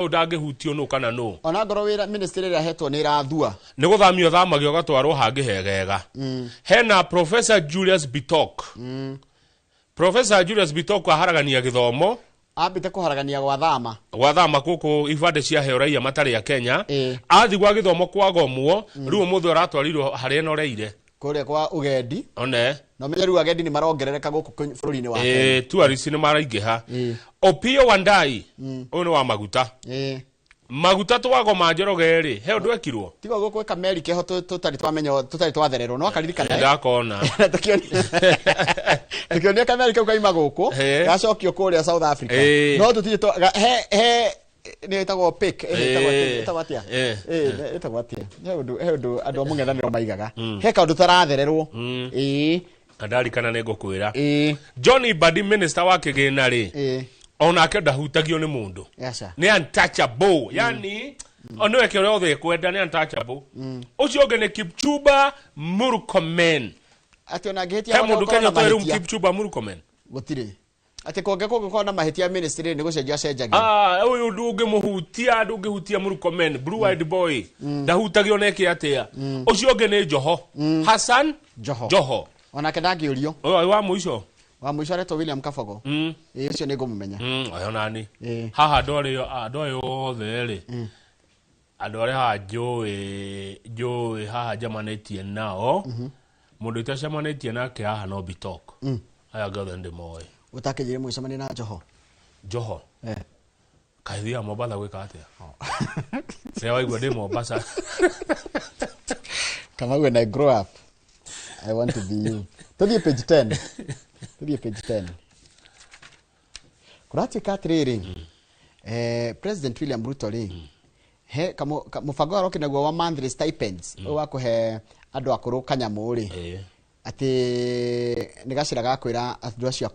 Ndangĩhutio nũ kana nũ. Ona ngorwo wĩra ministry ĩrĩa ahetwo nĩ ĩrathua. Nĩ gũthamio thamagio gatwarwo hangĩ hegega. Hena Professor Julius Bitok. Professor Julius Bitok aharagania gĩthomo. Ambĩte kũharagania gwa thama. Gwathama gũkũ ibandĩ ciaheo raia matarĩ a Kenya. Ĩĩ. Athi gwa gĩthomo kwagomwo, rĩu ũmũthĩ ũratwarirwo harĩa enoreire. Kũrĩa kwa ũgendi. One. Na ũmenye rĩu agendi nĩ marongerereka gũkũ bũrũri-inĩ wa Kenya. Ĩĩ, tourist nĩ maraingĩha. Opiyo Wandayi, ũyũ nĩ wa maguta. Maguta twagoma Njoroge rĩ, he ũndũ ekirwo. Tiga ũguo gwĩka meri keho tũtarĩ twamenya, tũtarĩ twathererwo no akaririkana, eh? Ndakona. Na tukĩonia kameri kau kaima gũkũ, gacokio kũrĩa South Africa. No tũtirĩ he nĩ ĩtagwo pick, ĩtagwo atĩa? Ĩtagwo atĩa? Ĩtagwo atĩa? He ũndũ andũ a mũng'ethanĩro maigaga he kaũndũ tarathererwo, ĩĩ. Ndarikana nĩ ngũkwĩra. Ĩĩ. John Mbadi, minister wa kĩgĩna rĩ, onake ndahutagio nĩ mũndũ. Aca. Nĩ untouchable, yani o nĩwe kĩrĩa othe ekwenda, nĩ untouchable. Ũcio ũngĩ nĩ Kipchumba Murkomen. Atĩ ona angĩhĩtia, He mũndũ gũkorwo Kenya na ũtoĩ rĩu mahĩtia. Kipchumba Murkomen? Gũtirĩ, atĩ kũngĩkorwo na mahĩtia ministry nĩ gũcenjia acenjagia. Ah, ũyũ ndũngĩmũhutia, ndũngĩhutia Murkomen, blue eyed boy, ndahutagio neke atĩa. Ũcio ũngĩ nĩ Joho Hassan. Joho. Joho. Onake ndangĩũrio. Ũyũ wa mũico. Wa mũico aretwo William Kabogo. Ĩĩ, ũcio nĩ ngũmũmenya. Ũyũ nani. Ĩĩ. Haha andũ arĩa, andũ aya othe rĩ, andũ arĩa haha njũĩ haha njamanĩtie nao, mũndũ itacemanĩtie nake haha no Bitok. Aya angĩ othe ndĩmoĩ. Ũtakĩnjĩre mũgĩcemania na Joho. Joho. Eh. Kaĩ thiaga Mombatha gwĩka atĩa? Rĩrĩa waigua ndĩ Mombasa. Kamau, when I grow up I want to be you. Tũthiĩ page 10, tũthiĩ page 10. Kũratuĩka atĩrĩrĩ, President William Ruto rĩ, he mũbango aroki naguo wa monthly stipends, ũyũ wa kũhe andũ akũrũ kanyamũ rĩ, atĩ nĩ gacĩra ga kwĩra andũ acio akũrũ.